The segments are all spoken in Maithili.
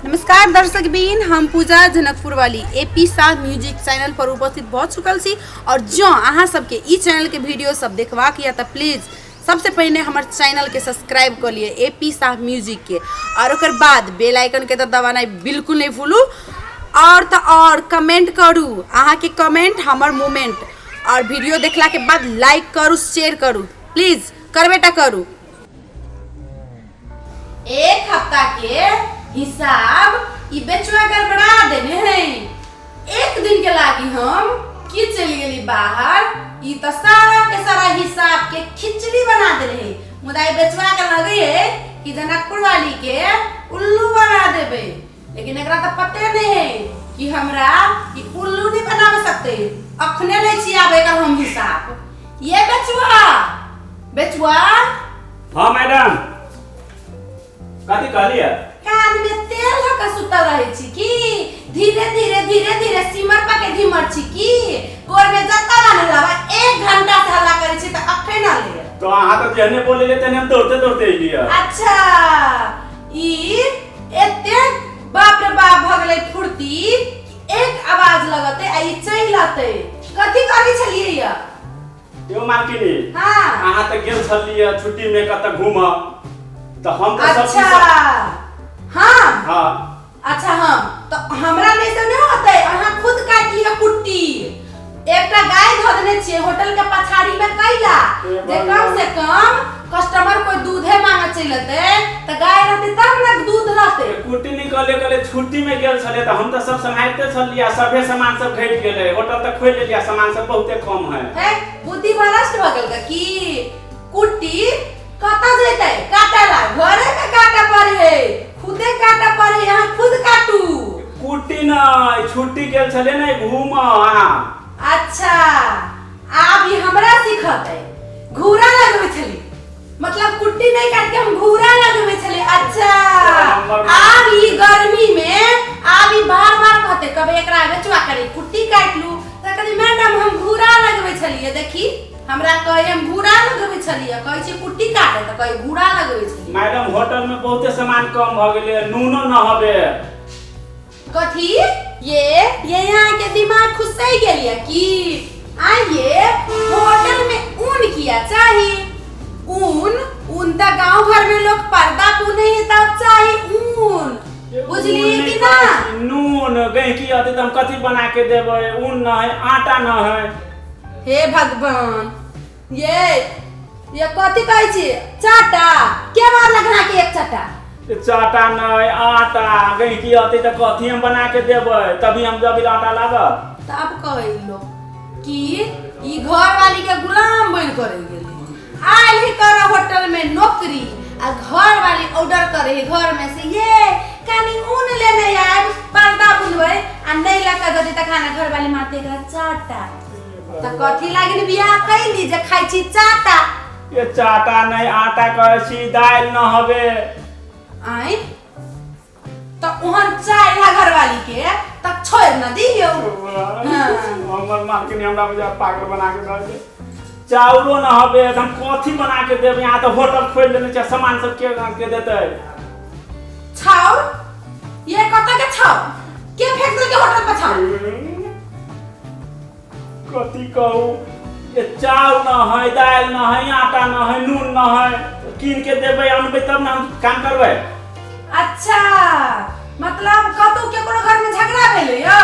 नमस्कार दर्शक बीन, हम पूजा जनकपुर वाली A P Shah music channel पर उपस्थित भऽ चुकल छी। और जँ अहाँ सबके ई चैनल के वीडियो सब देखबाक यऽ तऽ प्लीज सबसे पहिने हमर चैनल के सब्सक्राइब कऽ लिअ ए पी शाह म्यूजिक के, और ओकर बाद बेल आइकन के तऽ दबानाइ बिल्कुल नहि भूलू। और तऽ और कमेंट करू, अहाँके कमेंट हमर मूवमेंट, और वीडियो देखला के बाद लाइक करू, शेयर करू, प्लीज करबे टा करू। एक हफ्ता के हिसाब ई बेचुआ गड़बड़ा देने है। एक दिन के लागी हम की चलि गेली बाहर, ई तऽ सारा के सारा हिसाब के खिचड़ी बना देने है। मुदा ई बेचुआ के लगे है कि जनकपुर वाली के उल्लू बना देबे, लेकिन एकरा तऽ पते नहीं है कि हमरा ई उल्लू नहीं बनावे सकते। अखने लै छी आब एकर हम हिसाब। ये बेचुआ, बेचुआ। हाँ मैडम, कथी कहलियै? कान में तेल धऽ के सुतल रहै छी की? धीरे धीरे धीरे धीरे सिमर पके धीमर छी की? गोर में जत्ता बान्हल हवा, एक घंटा से हल्ला करै छी तऽ अखन न ले। तो अहाँ तऽ जेहने बोललियै तेहने हम दौड़ते दौड़ते एलियै। अच्छा, ई एते बाप रे बाप भऽ गेलै फुर्ती कि एक आवाज लगतै आ ई चलि अतै। कथी करै छलियै या? यौ मालकिनी। हाँ। अहाँ तऽ गेल छलियै छुट्टी में कतऽ घूमऽ, तऽ हम तऽ सब अच्छा चीज हाँ। हाँ। अच्छा, हम तऽ हमरा नहि से नहि होतै, अहाँ खुद काटि लिअ कुट्टी। एकटा गाय धऽ देने छियै होटल के पछाड़ी में, कैला जे कम से कम कस्टमर कोई दूधे मांगे चलि एतै तऽ गाय रहतै तब ने दूध रहतै। कुट्टी निकले कहले छुट्टी में गेल छलियै तऽ हम तऽ सब सम्हारिते छलियै, सभे सामान सब घटि गेलै। होटल तऽ खोलि लेलियै, सामान सब बहुते कम है। है बुद्धि भ्रष्ट भऽ गेल की? कुट्टी कतऽ जेतै काटे ला? घरे में काटे पड़े है, खुदे काटे पड़े है, अहाँ खुद काटू। कुट्टी नहि, छुट्टी गेल छलियै ने घूमऽ अहाँ। अच्छा, आब ई हमरा सिखतै। घूरा लगबै छली, मतलब कुट्टी नहीं काट के हम घूरा लगबै छली। अच्छा, आब ई गर्मी में आब ई बार बार कहते, कभी एकरा बेचुआ करी कुट्टी काट लू त कहली मैडम हम घूरा लगबै छलियै। देखी, हमरा कहे हम घूरा लगबै छलियै, कहै छी कुट्टी काटे त कहे घूरा लगबै छलियै। मैडम, होटल में बहुते सामान कम भऽ गेलै, नूनो न हबे। कथी? ये यहाँ के दिमाग खुसै गेल या की? आइए होटल में ऊन किया चाही? ऊन ऊन त गांव घर में लोग पर्दा बुने है तब चाही ऊन, बुझलिए कि ना? नून गैंकी अतै तऽ हम कथी बना के देबै? ऊन न है, आटा न है। हे भगवान, ये कथी कहै छी? चाटा के मारलक अहाँके एक चाटा? चाटा नहि, आटा। गैंकी अतै तऽ कथी हम बना के देबै? तभी हम जब आटा लाबब। तब कहै लोग कि ई घर वाली के गुलाम बन कर रहि गेलै। आयल ही कर होटल में नौकरी आ घर वाली ऑर्डर करे है घर में से, ये कनी ऊन लेने आयब, पर्दा बुनबै, आ नहीं लगा जदी त खाना घर वाली मारते एकरा चाटा। त कथी लागिन बियाह कैली जे खाइ छी चाटा? ये चाटा नहि, आटा कहै छी, दालि न हबे। आइ त ओहन चाय ला घरवाली के त छोड़ न दियौ। हाँ। हमर मालकिनी हमरा बुझा पागल बना के धऽ दे। चाउरो न हबे तऽ हम कथी बना के देब? यहाँ तऽ होटल खोलि देने छै, सामान सब के के देतै? छाउर? ये कतऽ के छाउर? के फेंक देलकै होटल पर छाउर? कथी कहू, ये चाउर न है, दालि न है, आटा न है, नून न है, कीन के देबै, अनबै तब ने हम काम करबै। अच्छा, मतलब कतौ केकरो घर में झगड़ा भेलै या?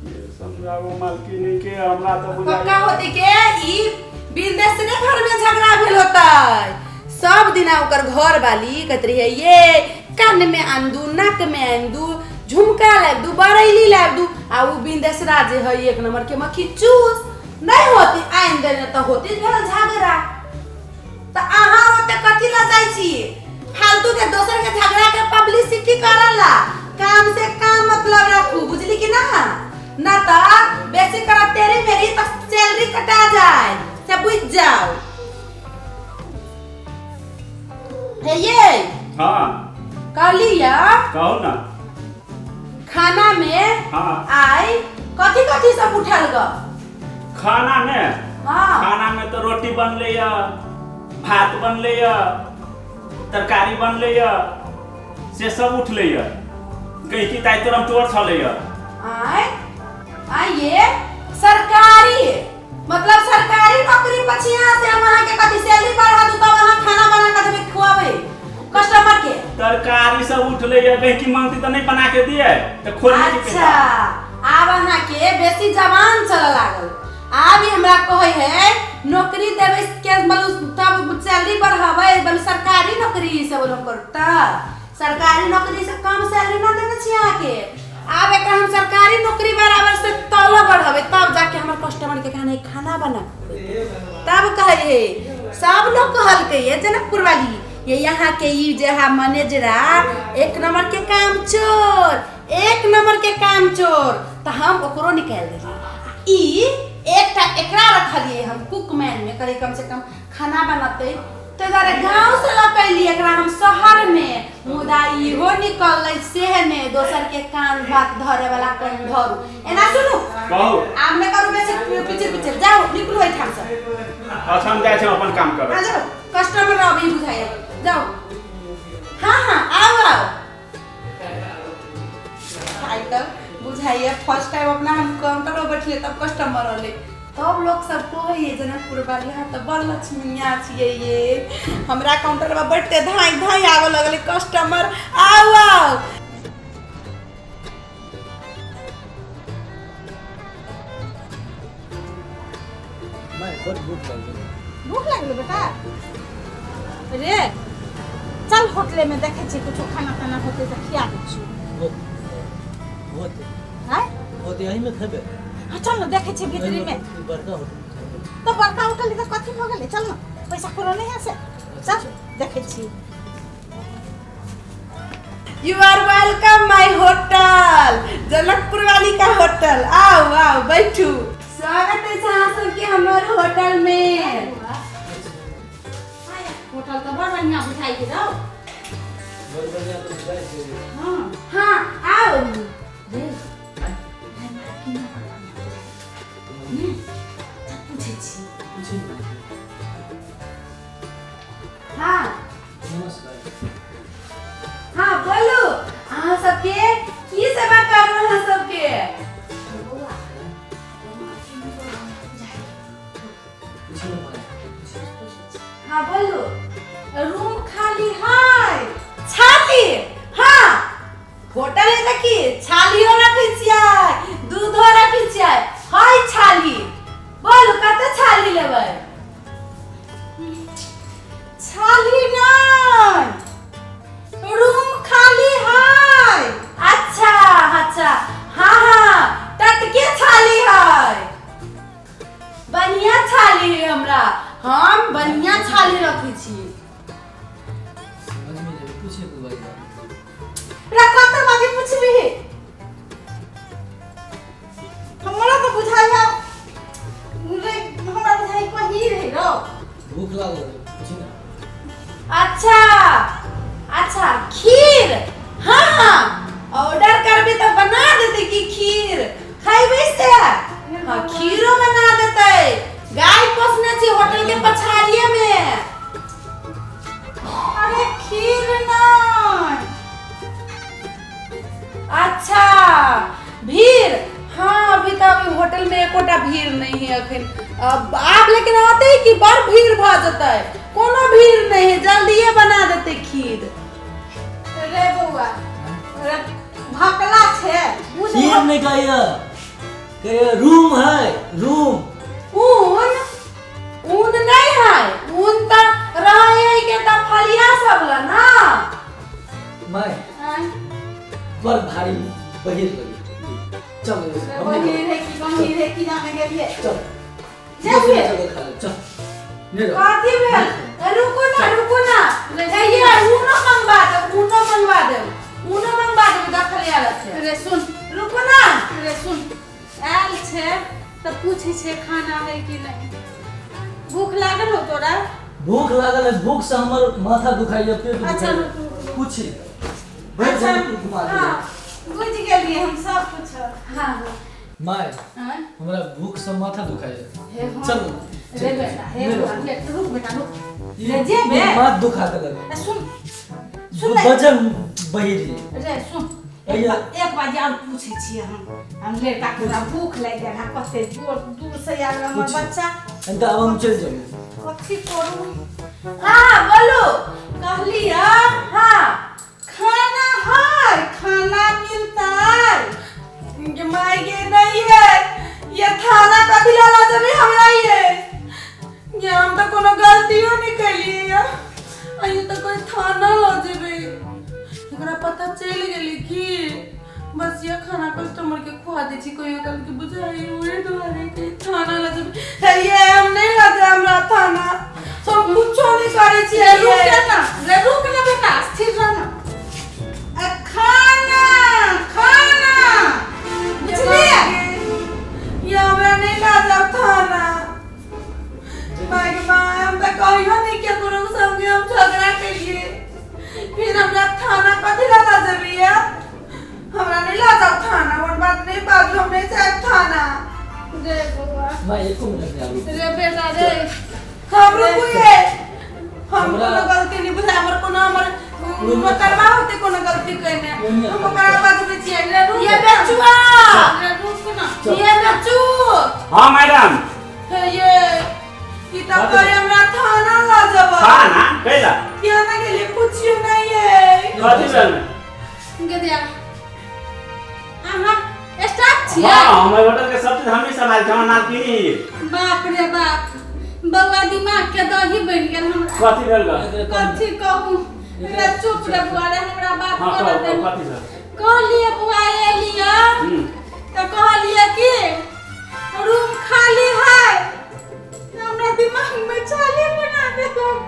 ये समझाबो मालकिनी के, हमरा तऽ पक्का बुझाइए होते के ई बिंदेसरे घर में झगड़ा भेल होतै। सब दिना ओकर घर वाली कहत रहिए, ये कान में आन दू, नाक में आन दू, झुमका लाबि दू, बरैली लाबि दू, आ उ बिंदेसरा जे है एक नंबर के मक्खी चूस नहीं होती, आनि देने तऽ होती भेल झगड़ा। तऽ अहाँ ओते कथी ला जाइ छी फालतू के दोसर के झगड़ा के पब्लिसिटी करला? काम से काम मतलब रखू, बुझली कि ना? ना तऽ बेसी करब तेरी मेरी तऽ सैलरी कटा जाए, से बुझ जाओ। हे ये। हाँ। कहली या। कहू ना। खाना में हाँ। आइ कथी कथी सब उठल ग? खाना में? हाँ। खाना में तो रोटी बनले या, भात बनले या, तरकारी बनले या, से सब उठलै यऽ गैंकी ताइ तोरम तोर छलै यऽ। आय आय ये सरकारी मतलब सरकारी नौकरी पछिया से हम अहाँ के कथी सैलरी बढ़ा दू तब अहाँ खाना बना के देबै खुआबै कस्टमर के। तरकारी सब उठलै यऽ, गैंकी मांगती तऽ नहि बना के दिए तऽ खोल। अच्छा, आब अहाँ के बेसी जवान चलऽ लागल। आब ई हमरा कहै है नौकरी देबै के मतलब तब सैलरी बढ़ाबै, मतलब सरकारी नौकरी ई सब लोग करता। सरकारी नौकरी से कम सैलरी ना देने छी अहाँके। आब एकरा हम सरकारी नौकरी बराबर से तलब बढ़ाबै तब जाके हमर कस्टमर के खाना खाना बना तब कहै है। सब लोग कहलकै ये जनकपुर वाली ये यहाँ के ई जे है मैनेजरा एक नंबर के काम चोर, एक नंबर के काम चोर। तऽ हम ओकरो निकालि देलियै। ई एकटा एकरा रखलियै हम कुकमैन में, करी कम से कम खाना बनतै, ताहि दुआरे गाँव से लऽ के एलियै एकरा हम शहर में। मुदा इहो निकललै सेह ने दोसर के कान भात धरे वाला कन धरू। एना सुनू, कहू। आब नहि करू बेसी पीछे पीछे, जाउ निकलू एहिठाम से। अच्छा, हम जाइ छी अपन काम करब। हाँ जाओ, कस्टमर अभी बुझाइए, जाओ। हाँ हाँ, आओ आओ। भाई तब बुझाइए फर्स्ट टाइम अपना हम काउंटर पर बैठिए तब कस्टमर अले तब लोग सब कहैए जनकपुर वाली हाँ तऽ बड़ लक्ष्मीनिया छियै ये, हमरा काउंटर पर बैठते धाई धाई आबऽ लगलै कस्टमर। आओ आओ। मैं बड़ भूख लागल। भूख लागल बेटा? रे चल होटले में देखे छी कुछो खाना ताना होते तऽ खिया दै छियौ। होते। आँय? होते, एही में खेबै। हाँ चल न, देखे छी भीतरी में। बड़का होटल में खेबै। तऽ बड़का होटल तऽ कथी भऽ गेलै, चल न, पैसा कोनो नहीं है से, चल देखे छी। You are welcome my hotel, Janakpur वाली का होटल। आओ आओ बैठू, स्वागत है अहाँ सबके हमर होटल में। होटल तऽ बड़ बढ़िया बुझाइ छै रौ। बड़ बढ़िया तऽ बुझाइ छै। हाँ हाँ आओ। रे पूछै छी। पूछी। हाँ। नमस्कार। हाँ बोलू, अहाँ सबके की सेवा करू अहाँ सबके? पूछी ना माय, पूछी। हाँ बोलू। रूम खाली है? छाली? हाँ, होटल है तऽ की छालियो रखै छियै, दूधो रखै छियै। है छाली, बोलू कते छाली लेबै? छाली नहीं, रूम खाली है। अच्छा अच्छा, हाँ हाँ, टटके छाली है, बढ़िया छाली है हमरा, हम बढ़िया छाली रखै छी। समझ में नहीं पूछे को भाई। रे कते बाजी पूछबी? हमरा तऽ बुझाइया रे, हमरा बुझाइ कही रहे रौ। भूख लागल है, पूछी ना। अच्छा अच्छा, खीर? हाँ हाँ, ऑर्डर करबी तऽ बना देतै। की खीर खैबै से? हाँ, खीरो बना देतै। गाय पोसने छी होटल के पछाड़िए में। अरे खीर नहीं। अच्छा भीड़? हाँ, अभी तऽ अभी होटल में एकोटा भीड़ नहीं है अखन। अब आब लेकिन आते कि बड़ भीड़ भऽ जेतै। कोनो भीड़ नहीं है, जल्दिए बना देतै खीर। रे बौआ रे, भकला छै बुझ। खीर नहीं कहिए, कहिए रूम है, रूम। ऊन? ऊन नहीं है, ऊन तऽ रहे है के तऽ फलिया सब ला ना। मैं आँय? बड़ भारी बहिर लगी, चल हम नहीं। बहिर है कि गंभीर है कि जाने गेलिए। चल। जेबे? जगह खा ले, चल नहीं रहो। कथी भेल? ए, रुको ना रुको ना, ये ऊनो मंगवा देब, ऊनो मंगवा देब, ऊनो मंगवा देब दखलिया से। रे सुन। रुको ना। रे सुन, आयल छै तऽ पूछै छै खाना है कि नहीं। भूख लागल हो तोरा? भूख लागल है, भूख से हमर माथा दुखाइए, पेट अच्छा, दुखाइए। रुकू, रुकू। कुछ बैठ अच्छा, जा, घुमा दे। हाँ, बुझि गेलियै हम सब कुछ। हाँ हाँ। माय, आँय? हमरा भूख से माथा दुखाइए। हे हाँ। चल। रे बेटा, हे नहीं बौआ, रहो। ले, रुक बेटा रुक। ई रे जेबे? माथ दुखा देलक। ए, सुन सुन ने। वजन बहिर है। रे सुन, भैया। एक बार और पूछै छियै हम लड़का के, हमरा भूख लागि गेल है, कते दूर दूर से आयल हमर पूछ। बच्चा। नहीं तऽ आब हम चलि जेबै। कथी करू? हाँ, बोलू। कहलियै, हाँ। खाना है? खाना मिलता है? के माय के, नहीं है ये थाना कथी ला ला जबे हमरा ये हम तो कोनो गलतियो नहीं कैलिए या अये तो कोई थाना ला जेबे। एकरा पता चल गेली कि बस ये खाना कस्टमर के खुआ दे छी, कोई कल के बुझाई उहे दुआरे के थाना ला जेबे है। ये हम नहीं ला जाए हमरा थाना, सब कुछो नहीं करे छी। रे रुक ना, रे रुक ना बेटा, स्थिर रह ना। आ, खाना खाना बुझलियै? ये हमरा नहीं ला जाओ थाना। माय गे my, हम तऽ कहियो नहीं केकरो संगे हम झगड़ा केलिए, फिर हमरा थाना कथी ला ला जेबी? या हमरा नहीं ला जाओ थाना, और बात नहीं बाजू, हम नहीं जाए थाना। रे बौआ। माँ, एको मिनट नहि आबू। रे बेटा रे। हम रुकुए, हम हमरा- कोनो गलती नहीं बुझाय, हमर कोनो हमर मोकरबा होते कोनो गलती कइने हम ओकरा बजबै छियै। रे रुक ये ना। बेचुआ। रे रुक ना। ये बेचू। हाँ मैडम। हे ये ई तऽ करे हमरा थाना ला जब। खाना कैला? किया ना गेलिए, पूछियो नहीं है। कथी भेल? गदिया, अहाँ स्टाफ छियै? हाँ, हमर होटल के सब चीज हमही संभाल छी, हमर नातिनी ही। बाप रे बाप, बौआ, दिमाग के दही बनि गेल हमरा। कथी भेल ग? कथी कहू रे, चुप रे बौआ रे, हमरा बात हाँ। करऽ कहू। दे। कहू, कथी भेल? कहलिए बौआ, एलियै तऽ कहलिए कि रूम खाली है, हमरा दिमाग में चाली बना देलक।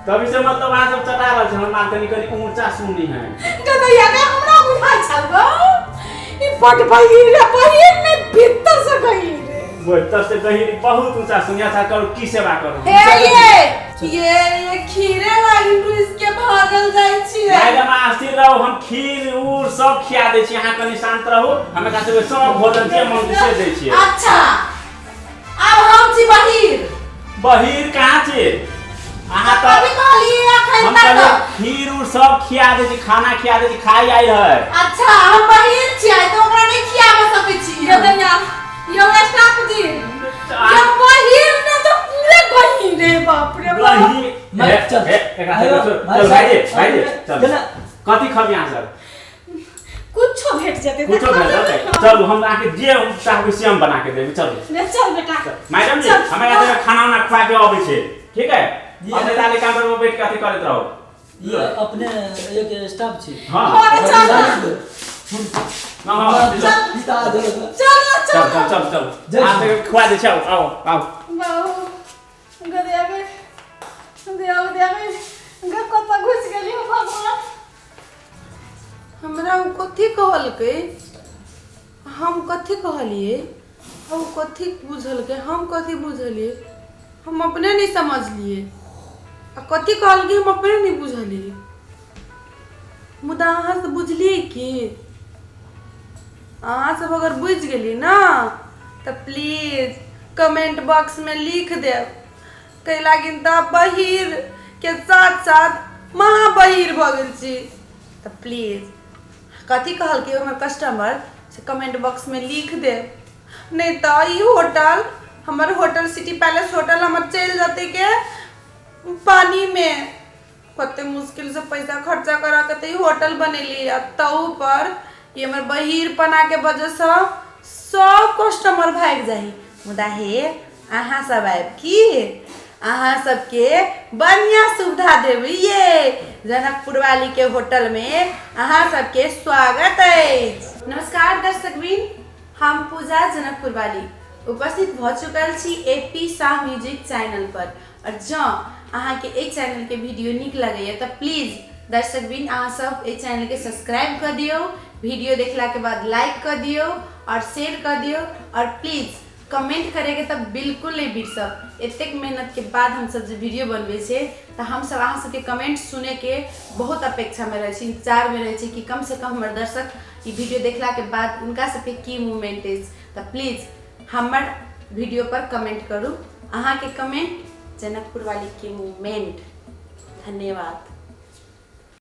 तभी से मतलब अहाँ सब चटा रहल छी, हमर मालकनी कनी ऊंचा सुनी है। गदैया के, हमरा बुझाइ छल गौ ई बड बहिर है, बहिर ने भीतर से गहीर है। तब से गहीर, बहुत ऊंचा सुनी। अच्छा करू, की सेवा करू? हे ये ये खीरे लागी रुइस के भागल जाइ छियै। मैडम, अहाँ स्थिर रहू, हम खीर उर सब खिया दै छी। अहाँ कनी शांत रहू, हम एकरा सबके सब भोजन जे मन से दै छियै। अच्छा, आब हम छी बहिर? बहिर कहाँ छी अहाँ? कभी तऽ कहलिए अखन हम तक कहलियै खीर उर सब खिया दै छी, खाना खिया दै छी, खाइ आयल है। अच्छा, हम बहिर छियै तऽ ओकरा नहि खियाबऽ सकै छी? गदैया, यो स्टाफ जी, यो बहिर ने तो पूरे गहीर है, बाप रे बाप। बहिर मैं हे, चल। हे, एकरा आयो, सबके भाई चल। साहब, भाईजी, भाईजी, चल। चल। कथी खबी अहाँ सब? कुछो भेट जेतै। कुछो भेट जेतै? चलू, हम अहाँके जे चाहबै से हम बना के देबै, चलू। रे चल बेटा। मैडम जी, चल। हम एकरा सबके खाना उना खुआ के अबै छी, ठीक है? जी। अपने ताले काउंटर पर बैठ के अथी करैत रहू। ई अपने एक स्टाफ छी? हाँ। हाँ, रे, चल। हाँ, हाँ, चल। पिता देलक। चल। चल। चल। चल चल चल। जय अहाँ श्री सबके खुआ दै छी, आउ आउ आउ। बाबू, गदैया गे, गदैया, गदैया गे, गे कतऽ घुसि गेलियै भगवान? हमरा ओ कथी कहलकै, हम कथी कहलियै, ओ कथी बुझलकै, हम कथी बुझलियै, हम अपने नहि समझलियै। आ कथी कहलकै हम अपने नहि बुझलियै। मुदा अहाँ सब बुझलियै की? अहाँ सब अगर बुझि गेलियै ने तऽ प्लीज कमेंट बॉक्समे लिख देब। कै लागिन तऽ बहिर के साथ साथ महाबहिर भऽ गेल छी। तऽ प्लीज कथी कहलकै हमर कस्टमर से कमेंट बॉक्समे लिख देब, नहि तऽ ई होटल, हमर होटल सिटी पैलेस होटल हमर चलि जेतै के पानीमे। कते मुश्किल से पैसा खर्चा करा के तऽ ई होटल बनेली आ तहु पर ई हमर बहिरपनाके वजहसँ सब कस्टमर भागि जाही। मुदा हे अहाँ सब आबि की अहाँ सबके बढ़िआँ सुविधा देबै। ये जनकपुर वाली के होटल में अहाँ सबके स्वागत अछि। नमस्कार दर्शकवृंद, हम पूजा जनकपुर वाली उपस्थित भऽ चुकल छी A P Shah music channel पर। और जँ अहाँके एहि चैनलके वीडियो नीक लगैए तऽ प्लीज दर्शकवृंद, अहाँ सब एहि चैनलके सब्सक्राइब कऽ दियौ, वीडियो देखलाके बाद लाइक कऽ दियौ और शेयर कऽ दियौ और प्लीज कमेंट करैके तऽ बिल्कुल नहि बिसरब। एतेक मेहनतके बाद हमसब जे वीडियो बनबै छियै तऽ हमसब अहाँ सबके कमेंट सुनैके बहुत अपेक्षामे रहै छी, इंतजारमे रहै छी कि कमसँ कम हमर दर्शक ई वीडियो देखलाके बाद हुनका सबके की मूवमेंट अछि। तऽ प्लीज हमर वीडियो पर कमेंट करू। अहाँके कमेंट जनकपुर वालीके मूवमेंट। धन्यवाद।